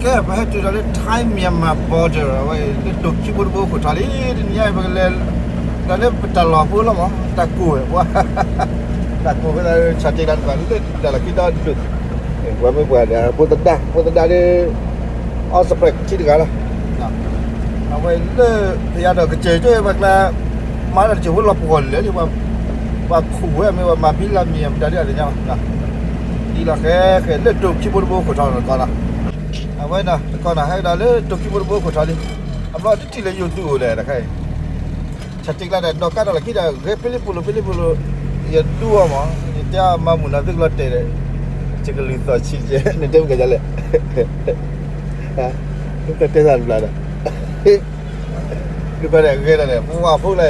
ကဲ ပဟဲတုၤဒီးလၢ Thai Myanmar border အဝဲ လၢတိၤခံဘိတဘိခိၣ်ထီလံ တနံၤညါအံၤ ပကလဲၤ ဒီးလၢပတၢ်လီၢ်ဖိလီၤမး တၢ်ကိၢ်ဝဲ ပှၤ တၢ်ကိၢ်ဖဲလၢ ဆၣ်တ့ၢ်လၢနပှၤလၢတၢ်လီၢ်ခံဒီဒူၣ် ပှၤမ့ၢ်ပှၤဒီး ဖိသဒါ ဖိသဒါဒီး အီစပြဲးထံတဂၤလီၤ အဝဲလၢ ပယါဒီးကစၢၢ်ကၠိဝဲပှၤကျါ မၤတၢ်တစၢၢ်ဖိလီၤပှီၢ်လၢာ်လံ ပှၤခူၣ်ဝဲမ့ၢ်ပှၤမၤဖံလၢမံၤမတၤဒ်အသ့ၣ်ညါဘၣ် ဒ်လီၤဃဲဃဲလၢတိၤခံဘိတဘိခိၣ်ထီလီၤတကီလီၤ အဝဲနီၤတကီနီၤ ဟဲကဒီးလၢတိၤခံဘိတဘိခိၣ်ထီလံ အဘျီတထံၣ်လၢယိၤသုးအိၣ်လဲၣ်တခါအံၤ ဆၣ်တ့ၢ်ကျါဒီး ဒီးကါဒီးလီၢ်ခံဒီး ဂဲၤပလံပူၤလိၤ ပလံပူၤလိၤ ယဒူအီၤမး ယတဲအမၤမုာ်နီၤ သုကလီၤတဲာ်ဒီး ယကလုၢ်သီၣ်ဆံးကဲ နတဲမ့ၢ်ကယၤလဲၣ် တတဲသးတဘျီဒီး ဒုးကီၢ်ဒီးဂဲၤဒီး ပဝါဖိလၢ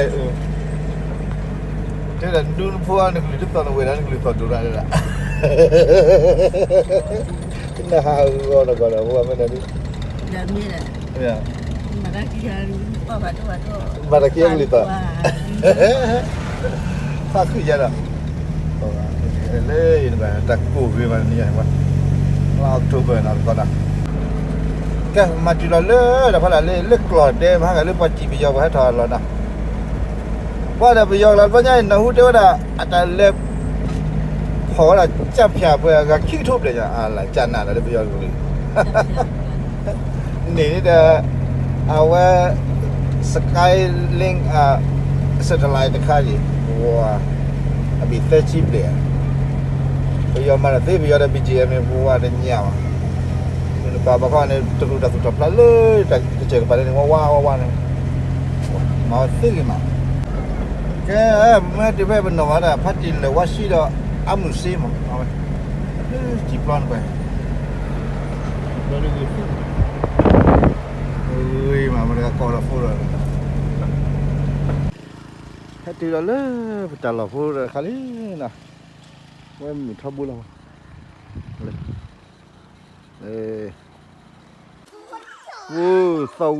တဲဒၣ်ဒူနဖိ နကလုၢ်တသီၣ်နဝဲၢ်ဒီး နကလုၢ်သီၣ်ဒိၣ်ရၣ်ဒၣ် နဟးဂီၤနဂီၤဒီး ပဝါမ့ၢ်နၤဒ် မၤတၢ်ခံဂၤကလုၢ်သီၣ် ဖးခုယၤဒီး လၢယတဘၣ် တၢ်ကိၢ်ဂ့ၤမးနံၤယၤ လါ October နီၤတကီဒီး ကဲ မၤတုၤလီၤလၢဒီးဖးဒၣ်လၢ လၢကျီၢ်ဒဲ မဟါဂၤလၢပှၤစံၣ်ပယီၤ ပှၤဟဲထီၣ်လီၤနီၤ ပှၤဒီးပယီၤလီၤ တဘျီညါအံၤ နၢ်ဟူတဲဝဲဒၣ် အတၢ်လဲၤ ဖီၣ်ဝဲဒၣ် ကၠၢ်ဖၠၣ်ပှဲၤအဂၤခံကထိဘျဲၣ်ညါ အလၢကၠၢ်နးဒီးလၢပယီၤကလုာ် န့ၣ်ဒီး အဝဲ Skylink satellite တခါအံၤ ပဝဲ အဘ့ၣ်သၢဆံဘျဲၣ် ပယီၤမၤတၢ်သ့ ပယီၤဒီး ဘီၣ်ကၠံၣ်အ့ၣ် မ့ၢ်ပဝဲတညၣ်ဘၣ် မ့ၢ်နပာ်ဘၣ်ခီန့ၣ် တရူးတၢ်သူၣ်ထီၣ်ဖျါလၢ တၢ်ကစၢၢ်ကပၤလၢန့ၣ် ဝါဝါဝါဝါန့ၣ် မၤဝဲသ့ဂ့ၤမး ကဲ ပမ့ၢ်ဟဲတုၤဖဲပနီၢ်မးဒီး ဖါတံၢ်လၢာ်ဝါဆံဒီး အါမုၢ်စ့မး အဝဲ လၢစံၣ်ပျီန့ၣ်ကွၢ် ဘျီလၢဂ့ၤ ဂ့ၤမး မတၤတဂၤကိးဒီးဖိဒီး ဟဲတုၤဒီးလၢပတၢ်လီၢ်ဖိတခါလံနီၤ ဝဲမုၢ်ထီဘိလီၤ လၢ အိၣ်သီၣ်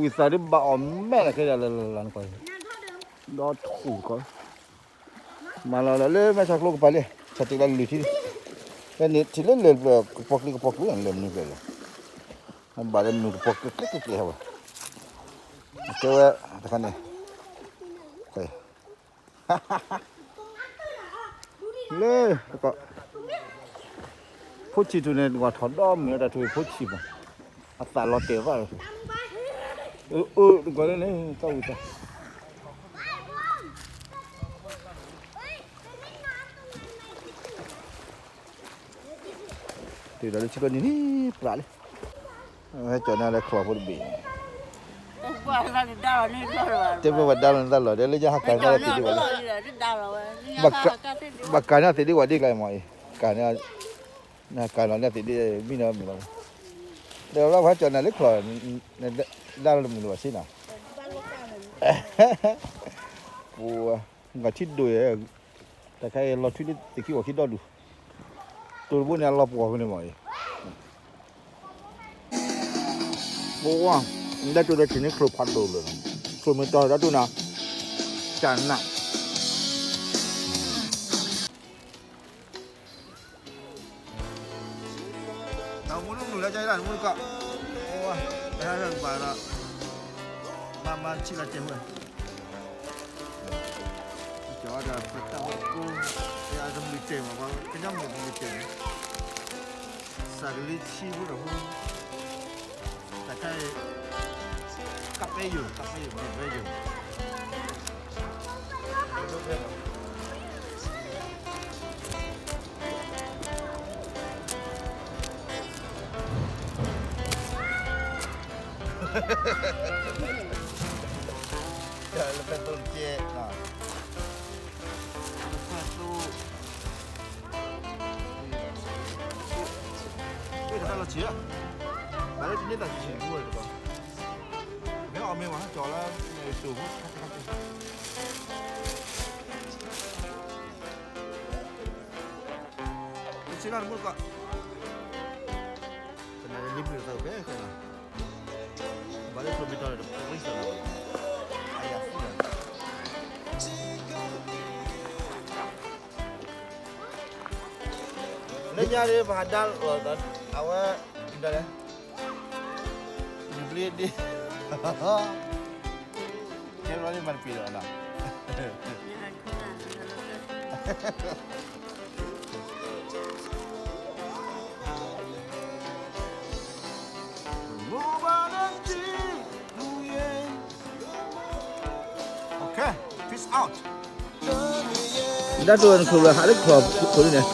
ဝံၣ်သးဒ်ဘၣ်အီၣ်မဲာ်လီၤ ခဲဒၣ်လၢလၢလၢနကွၢ် ဒီထူၣ်ကီး မၤလီၤလၢမဲာ်ဆှးကျိကပၤလံ ဆၣ်တ့ၢ်လၢလွံၢ်ထံ ဖဲန့ၣ်ထံၣ်လၢလၢၢ်ပျၢၤ ကပီၤကျံကပီၤကျံ လၢၢ်မနုၤပျၢၤလဲၣ် ဘၣ်လၢမနုၤကပီၤကျံကျံကျံဟဲဝဲ ကဲဝဲ တခါန့ၣ် လၢ ဖိဆံးထူၣ်န့ၣ် နကွၢ်ထီၣ်ဒီမုၢ်လၢတၢ်ထူၣ်ဖိဆံးမး အသးလီၤတဲာ်ဘၣ်လီၤ အၢ အၢ နကွၢ်လၢန့ၣ် သီၣ်ဝံၣ်သး တုၤဒီးလၢဆံကီၢ်နံၤန့ၣ် ပြးလံ ဟဲကၠီၤန့ၢ်လၢချီၣ်ဖိတဘ့ၣ် တဲပဝဲဒါလီၤနသးလီၤ တဲလၢညါဟးကၤန့ၢ်သ့ဒ်ဝဲလၢ ဘၣ်ကၤန့ၢ်သ့ဒ်ဝဲဒ်ကျါမးအံၤ ကၤန့ၢ် နကၤလီၤန့ၢ်သ့ဒ်မံနီၤမံနီၤ ဒီးလၢပှၤကၠီၤန့ၢ်လၢချီၣ် ဒါလီၤတမုာ်လၢၤဘၣ်ဆ့နီၤ ပူၤ ငါထံဒိၣ်ယဲ တၢ်ခါအံၤလီၤထွံလၢသ့ၣ်ခံဝီၤခံဒီဒူၣ် တိၤတဘိန့ၣ်အလီၤပှီၢ်ဖဲန့ၣ်မးအံၤ ပဝါ ဒ်တိၤဒီးထံၣ်န့ၣ်ချိၣ်ဖးဒိၣ်လၢာ် ချိၣ်မ့ၢ်တီၤဒ်တိၤနၤ ကၠၢ်နး တၢ်မူနုာ်လၢကၠၢ်ဒၣ်တမူတကီၢ် ပဝါ တၢ်ဟဲဘၣ်ဒီး မၤမၤဆံးလီၤစဲးဝဲ ကၠီၤဒီးပတၢ်ဝဲကိး တၢ်တမုာ်တဲာ်မး ပှၤကညီမုာ်တမုာ်တဲာ်န့ၣ် စးကလံဆံဖိဒီးဖိ တၢ်ခါအံၤ ကပဲယိာ် ကပဲယိာ် မ့ၢ်ပဲယိာ် လၢပဲသိတကဲ လၢပဲသိ တၢ်လီၤဆံး ဘၣ်လၢတန့ၢ်တၢ်ဆံးဆံးတဘူၣ်ဝဲတဘျီ မ့ၢ်အီၣ်မ့ၢ်ဝဲ ကၠီၤလၢ တိၤဖိ တဆံလၢတဘူၣ်တကီၢ် ကနၣ်လၢလံပျၢၤသးဖဲခဲလၢာ် ဘၣ်လၢ kilometer ဒီး police လီၤ အယၤသံလီၤ လၢညါဒီး ပဟးဒါလီၤ အဝဲ ဒ်လဲၣ် လ့ဒ့ ကဲဘျီလံမၤတပ့ၤဒီးနီၤ Okay, peace out. ဒၣ်တိၢ်ဝဲနခိၣ်လၢဟးလၢခီၣ်ခိၣ်န့ၣ်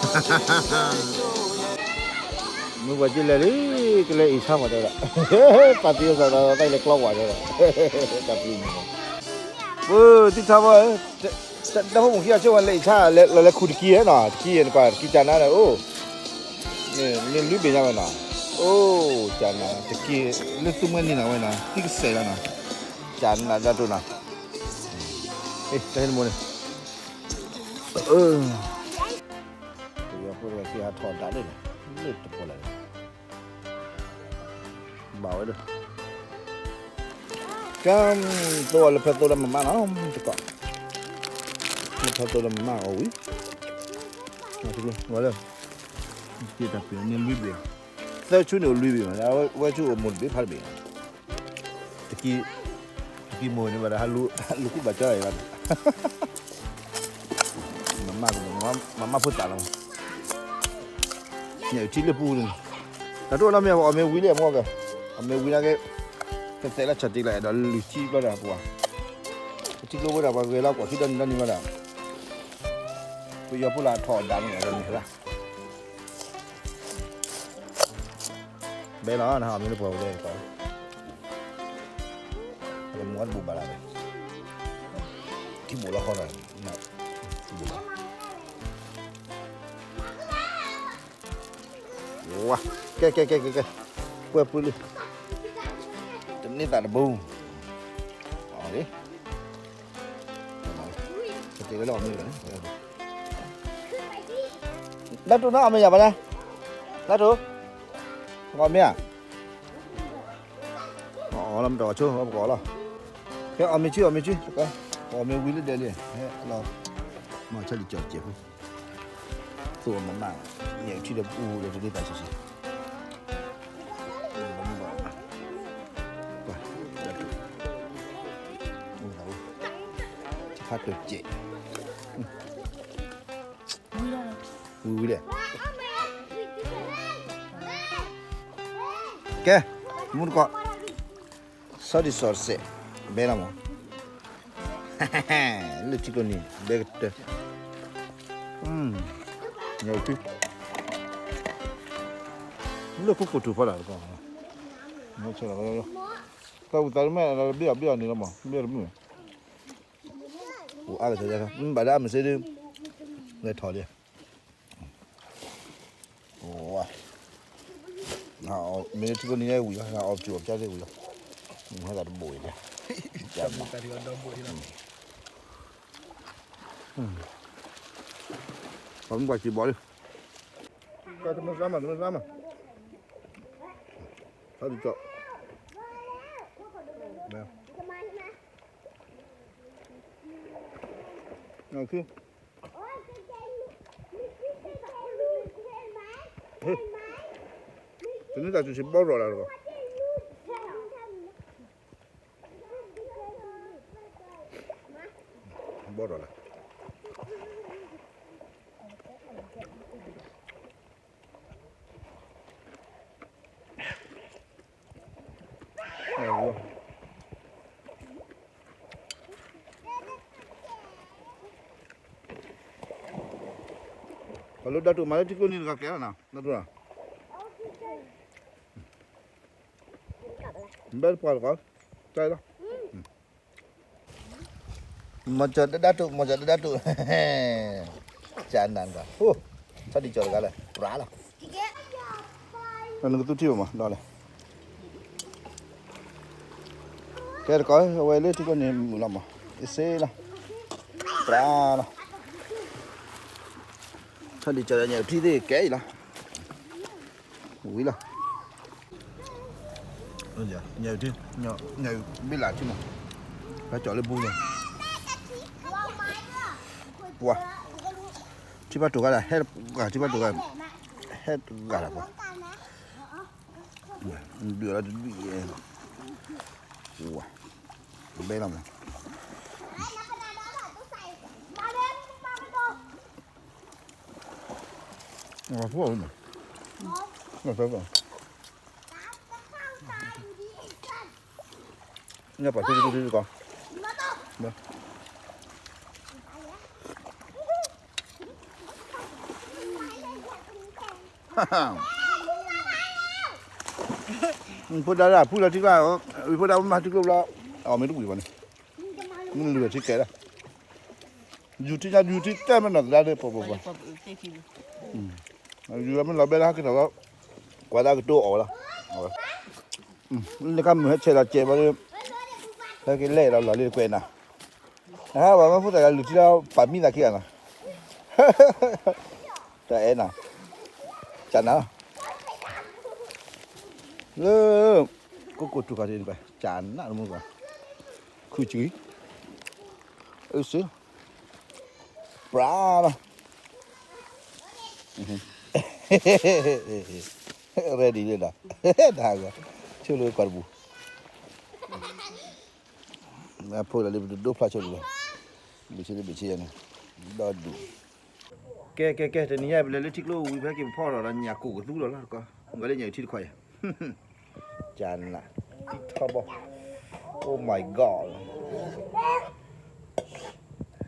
မုၢ်ပှၤကလဲၤလံ ကလဲၤအံၤဆါမးတဲဝဲဒၣ် ပာ်သံဝဲသးသးတၢ်လဲၤကျီကွၢ်တဲဝဲဒၣ် တၢ်ပျံၤန့ၣ် ပသံထါဘီ တၢ်ဖိမုၣ်ခံဂၤဆိဝဲလဲၤအံၤဆါ လီၤလဲၤခူၣ်တကံၢ်နီၤ တကံၢ်န့ၣ်ကွၢ် တကံၢ်ကၠၤနါန့ၣ်အိၣ် န့ၣ်လွံၢ်ဘ့ၣ်ညါဝဲနီၤ အိၣ် ကၠၤနါ တကံၢ် လၢသူမှဲနံၤနီၤဝဲနီၤ သံကစဲးလီၤနီၤ ကၠၤနါဒၣ်တိၢ်နီၤ တၢ်ဟဲနမိၢ်န့ၣ် ပယီၤဖိတဂၤခံဂၤဟးထီၣ်ဒၣ်လၢန့ၣ် လၢတပီၤလၢ်န့ၣ် ဘၣ်ဝဲဒၣ် ကဲ သိအီၤလၢဖဲသိလၢမမါနီၤ တကီး လၢဖဲသိလၢမမါအီၤဝံၤ ဝဲလၢ တၢ်ပျံၤန့ၣ်လွံၢ်ဘ့ၣ် သၢဆူန့ၣ်အိၣ်လွံၢ်ဘ့ၣ်မး ဝဲဆူအိၣ်မိၢ်တဘ့ၣ်ဖးတဘ့ၣ် တကံၢ် တကံၢ်မိၢ်န့ၣ်ဘၣ်ဒီး ဟးလူၤကူၣ်ဘၣ်ကၠီအံၤဘၣ်န့ၣ် မမါက မမါဖိသၣ်လီၤ ညၣ်အုၣ်ထံလၢပူၤန့ၣ် တၢ်တအိၣ်နီတမံၤ အီၣ်မ့ၤဝံၤလံ အမိၢ်က အီၣ်မ့ၤဝံၤနာ်က့ ကသဲးလၢဆၣ်တံၢ်လၢအဲၣ်ဒိးလုၢ်ထံဘျီဒီးပှၤ ပထံကျိဝဲဒၣ်ပှၤဂဲၤလီၤကွၢ်ခံဒီနံၤဒီနံၤဘျီဒီး ပယီၤဖိလၢအထီၣ်အဒၣ်န့ၣ် အီၣ်မ့ၤလၢ ဘဲလီၤနဟးအီၣ်မ့ၤလၢပှၤဝဲဒၣ် ပမၤတဘူၣ်ဘၣ်လၢၤ ထံဘိၣ်လီၤဃီဒီး ထံဘိၣ်လီၤ ဝါ ကဲ ကဲ ကဲ ကဲ ကဲ ပှဲၤပှဲၤလံ တန့ၢ်သးတဘိ အီၤလံ ကတဲဝဲလၢအီၣ်မ့ၤလီၤန့ၣ် ဒၣ်တိၢ်နီၢ်အီၣ်မ့ၤယၤဘၣ်န့ၣ် ဒၣ်တိၢ် အီၣ်မ့ၤဧါ အီၣ်လီၤမ့ၢ်တၢ်ဆိ ပကအီၣ်လီၤ ကဲအီၣ်မ့ၤဆံ အီၣ်မ့ၤဆံ အီၣ်မ့ၤဝံၤလၢဒဲးလံ ဟဲလီၤ မၤဆၢလံကၠီၣ်တစဲးဖိ သိးအီၤမမါ ညၣ်အုၣ်ထံဒီးပူၤဒီးတဒ့ပာ်ဆံးဆံး ပှၤ ဖးတိၢ်စဲး ဝံၤဝံၤလဲၣ် ကဲ မူတကိး ဆီဒံၣ်စီၤတစဲး ဘဲလီၤမး လၢထံကျိနံၤ ဘဲကတၢၢ် ညၣ်အုၣ်ထံ လၢခိခိၣ်ထူၣ်ဖီလာ်တကီၢ် တၢ်အုၣ်သးတမ့ၢ် ဘ့ၣ်အီၤဘ့ၣ်အီၤန့ၣ်လီၤမး ဘ့ၣ်အီၤတမ့ၢ် အိၣ်အါကဆၢယါ ဘၣ်ဒၣ်အမ့ၢ်စ့ဒ် လဲၤထီၣ်လံ မ့ၢ်ထံကျိနံၤဝံၤလီၤ အီၣ်ပစုအီၣ်ပျါသ့ၣ်ဝံၤလီၤ ဟဲသးတဘိၣ်အံၤလံ ပှၤမုၢ်ပှၤစံးဘီလံ ကဲ တမ့ၢ်စၢ်မး တမ့ၢ်စၢ်မး ဟဲဒ်ကီး တနံၣ်တၢ်စူၤစံးဘီရီၣ်လၢတကီး ဘီရီၣ်လၢ ပှၤလၢဒၣ်တိၢ်မၤလၢထံကျိနံၤတဂၤကဲလီၤနၤ ဒၣ်တိၢ်လီၤ ဘဲပှၤလီၤ တၢ်လီၤ မၤစၢၤဒၣ်တိၢ် မၤစၢၤဒၣ်တိၢ် ကနၤတဂၤ အိၣ် ဆီဒံၣ်ကၠီတဂၤလၢ ပြးလီၤ နကသူထံၣ်ဘၣ်မး ဒီးလဲၣ် ကဲတကီး အဝဲလၢထံကျိနံၤမုာ်လီၤမး အ့ၣ်စ့လီၤ ပြးလီၤ ဆီဒံၣ်ကၠီညၣ်အုၣ်ထံသ့ၣ် ကဲအံၤလီၤ ဝံၤလီၤ ညၣ်အုၣ်ထံ ညၣ်အုၣ်ဘ့ၣ်လၢ်ထံမး ဖဲကၠီလၢပူၤန့ၣ် ပှၤ ထံဘၣ်တိၢ်ဂၤဒၣ် ဟဲတဂၤ ထံဘၣ်တိၢ်ဂၤ ဟဲတဂၤလၢပှၤ ဒုးလီၤတဒုး ဝါ, ဘဲလီၤမး, ဝါဖှိၣ်မး, ဝါဖှိၣ်, ညၣ်ပှၤထူထူထူထူကီး, ဖိဒါဒၣ် ဖုလီၤထံကျါ, ဖိဒါမၤထံကျိဘျီ, အီၣ်မ့ၢ်တဝံၤဘၣ်န့ၣ်, မ့ၢ်လုၢ်ထံကဲဒၣ်, ယူၤထံညါ ယူၤထံတဲမ့ၢ်နီၢ်သဒါန့ၣ် ပှၤပှၤပှၤ, ယူၤမ့ၢ်လီၤဘဲလၢဟဲက့ၤထီၣ်လီၤ, ကွၢ်ဒၣ်ကတိၤအီၣ်ဝဲလီၤ, နကမုာ်ဟဲဆဲးလီၤစဲးဘၣ်ဒီး, ဟဲက့ၤလဲၤလီၤလီၤလံတကွဲးနၤ, ဟဲပှၤမ့ၢ်ဖိသၣ်ဂၤလုၢ်ထံလီၤ ပာ်မံသးခံဂၤနီၤ, တအဲၣ်နၤ, ကနၤ, လၢ, ကိးကိးထူခါန့ၣ် ကနၤတမူကီး, ခုစံ, အုစ့, ပြၤလီၤ, ready လၢဒီး, တဟးဂီၤ, ဆိလၢကွၢ်တပူၤ, ဖိလၢလၢပတဒိဖျါဆိလၢ, ဘ့ၣ်ဆ့လၢဘ့ၣ်ဆ့ယၤန့ၣ်, ဒီဒူၣ် ကဲ ကဲ ကဲ တနံၤညါ ပလဲၤလၢထံကျိဝံၤ ဖဲက့ၤဖီၣ်ထီၣ်ဒီးညၣ်ကိၣ်ကသူလီၤလီၤ, ဂီၤလၢညၣ်အုၣ်ထံတခွါအံၤ, ကနး, ထံထီဘီ, oh my god,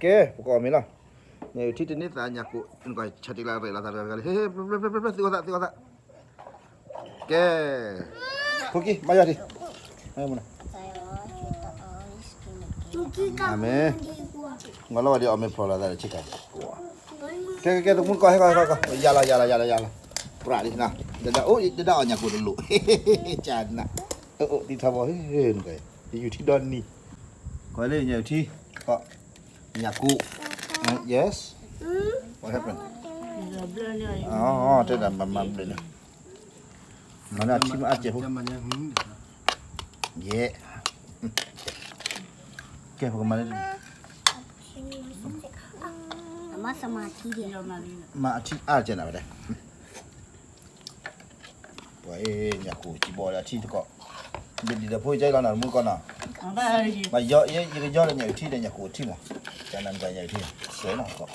ကဲ ပကအီၣ်မ့ၤလီၤ, ညၣ်အုၣ်ထံတန့ၢ်သးညၣ်ကိၣ်, ဆၣ်တ့ၢ်လၢရဲၣ်လီၤသးတဂၤတဂၤလံ, ဟဲ ဟဲ သုးအီၣ်သး သုးအီၣ်သး ကဲ, ဖိကံ မၤယီၤထံ, မ့ၢ်, ငါလီၤဝဲဒ်အီၣ်မ့ၤဖျိးလီၤသးဒီးဆ့ကၤ, ကဲ ကဲ ကဲ တမူတကီၢ် ဟဲကီၢ် ဟဲကီၢ် ယၤလီၤ ယၤလီၤ ယၤလီၤ ယၤလီၤ, ပြးလံနၤ, ဒဒၣ်အိၣ် ဒဒၣ်အီၣ်ညၣ်ကိၣ်တလိၣ်, ကနး, အိၣ်တံၤထီဘီ, နကဲ, ယယူၤထံဒီနံၤ, ကီလၢညၣ်ထံ, ကီ, ညၣ်ကိၣ်, yes, what happened, တဲဒၣ်မၤမၤဘျဲၣ်န့ၣ် မၤန့ၢ်အထံမ့ၢ်အါကဲးဖိ, ယဲ, ကဲ ပကမၤန့ၢ်, မၤအထံအါကဲးနၤဝဲဒၣ်, ပှၤအ့ၣ် ညၣ်ကိၣ်စံးဘီၣ်ဒီးအထံတကီၢ်, ဒ်ဒ်ဒီးဖိကဲလီၤနၤ တမူတကီၢ်နီၤ, မၤယီၤ ယကယီၤဒီးညၣ်အုၣ်ထံဒီးညၣ်ကိၣ်ထံမး, ကနၤမ့ၢ်ညၣ်အုၣ်ထံ, စဲးနီၤ,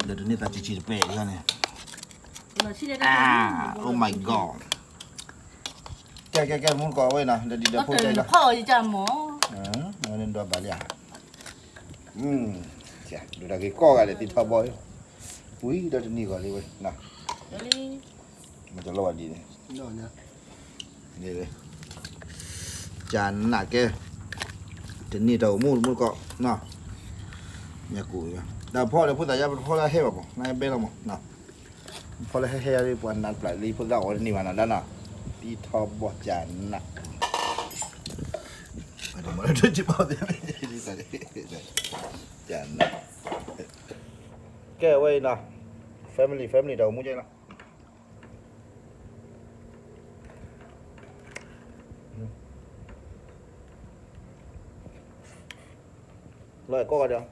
ဒီးတန့ၢ်သးစံးစံးတပဲာ်လံန့ၣ်, oh my god, ကဲ ကဲ ကဲ မူတကီၢ်ဝဲနီၤ ဒီးဒ်ဒီးဖိတဲလီၤ, ဝဲန့ၣ်ဒွးဘၣ်လံဧါ, ဒိၣ်တၢ်ဂ့ၤကီၢ်ဂၤလဲၣ် တံၤထီဘီ, ဝံၤဒီးတနံၤဂီၤလံဝဲ, မ့ၢ်တလီၤဝဲဒ်န့ၣ်, န့ၣ်, ကနးကဲ, တနံၤတၢ်အိၣ်မူတမူတကီၢ်, ညၣ်ကိၣ်, တၢ်ဖီၣ်ဒီးဖိသၣ်ယါ ပတဖီၣ်လၢဟဲဘၣ်မး နဘဲလီၤမး, ဖီၣ်လၢဟဲဟဲလံ ပှၤနးပျၢ်လံ ဖိသၣ်အီၣ်တန့ၢ်ဘၣ်နၤဒၣ်နီၤ, တံၤထီဘီကနး, ကနး, ကဲဝဲအံၤနီၤ, family family တၢ်အိၣ်မူကဲလီၤ, လီၤအဲၣ်ကီၢ်ဂၤဒီး,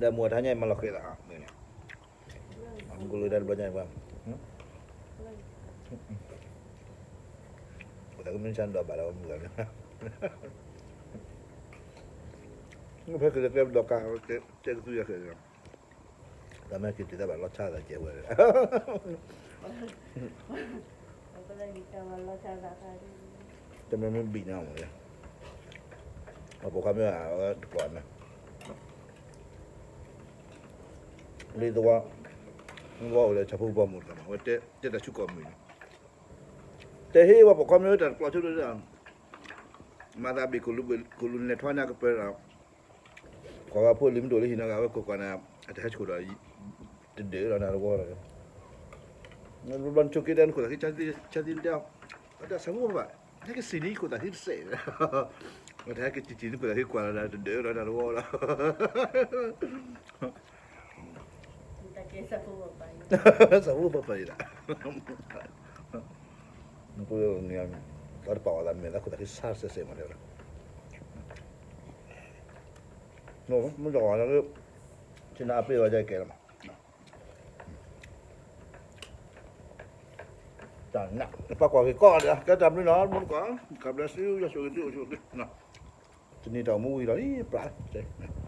ဒီးမိၢ်တဟါညါအံၤမၤလီၤဃဲၤသး, မ့ၢ်န့ၣ်, မ့ၢ်ကလူၤတၢ်တဘျီညါအံၤဘၣ်, အသးကမ့ၢ်ဆါဒီးဘၣ်လီၤမုၢ်ဂၤ, မ့ၢ်ဖဲကလဲၤကျဲဒီးကါ, တဲကသူယၤဃဲၤ, တၢ်မ့ၢ်က့ၤတံၤသၣ်ဘၣ်လီၤဆါသးကဲးဝဲ, တၢ်မ့ၢ်မ့ၢ်ဘံၣ်န့ၣ်မ့ၢ်, အပိာ်ခွါမ့ၢ်တကျိၤန့ၣ်, လၢသဝီ, သဝီအိၣ်လၢဆၣ်ဖိကီၢ်မုၢ်တဂၤမး ဝဲတဲတၢ်ဆူကီၢ်မုၢ်န့ၣ်, တဲဟ့ၣ်ဝဲပိာ်ခွါမ့ၢ်ဝဲတၢ်တကျိၤဆိဒၣ်, မၤသးဘ့ၣ်ကိၣ်လူၤနဲၣ်ထီၣ်န့ၢ်ကပၢၤဒီး, ကွၢ်ဝဲဖိလံၤမ့ၢ်တအိၣ်လၢဟံၣ်နီတဂၤ ဝဲကိးကွၢ်န့ၣ်, အတဟဲဆှိၣ်ဒီး, တဒၢးလီၤနၤတဝီလီၤ, ဘျီနဆိးက့တဲနခိၣ်သးဃံ, ဆါသံတဲအီၤ, အတၢ်ဆၣ်ဖိဘၣ်, ဟဲက့ၤစံးန့ၢ်ခိၣ်သးဃံတစဲး, အတဟဲက့ၤစံးန့ၢ်ခိၣ်သးဃံကွၢ်လီၤနၤတဒၢးလီၤနၤတဝီလီၤ, ဆၣ်ဖိပပၤအံၤဒၣ်, တပာ်အီၤသးမဲာ်သးခိၣ်သးဃံဆါစဲးစဲးမးတဲဝဲဒၣ်, မ့ၢ်တဂီၤလၢ, ဆ့နၤအပ့ၢ်ဝဲဒၣ်ကဲလီၤမး, တၢ်နး ပှၤကွၢ်က့ၤကိးဂၤဒဲး ကဲတၢ်ဘျုးနီၤ မုၢ်တကွၢ် God bless you ယွၤဆိၣ်ဂ့ၤသု အိၣ်ဆူၣ်အိၣ်ချ့ တနံၤတၢ်အိၣ်မူဝံၤလီၤလံ ပြးလၢ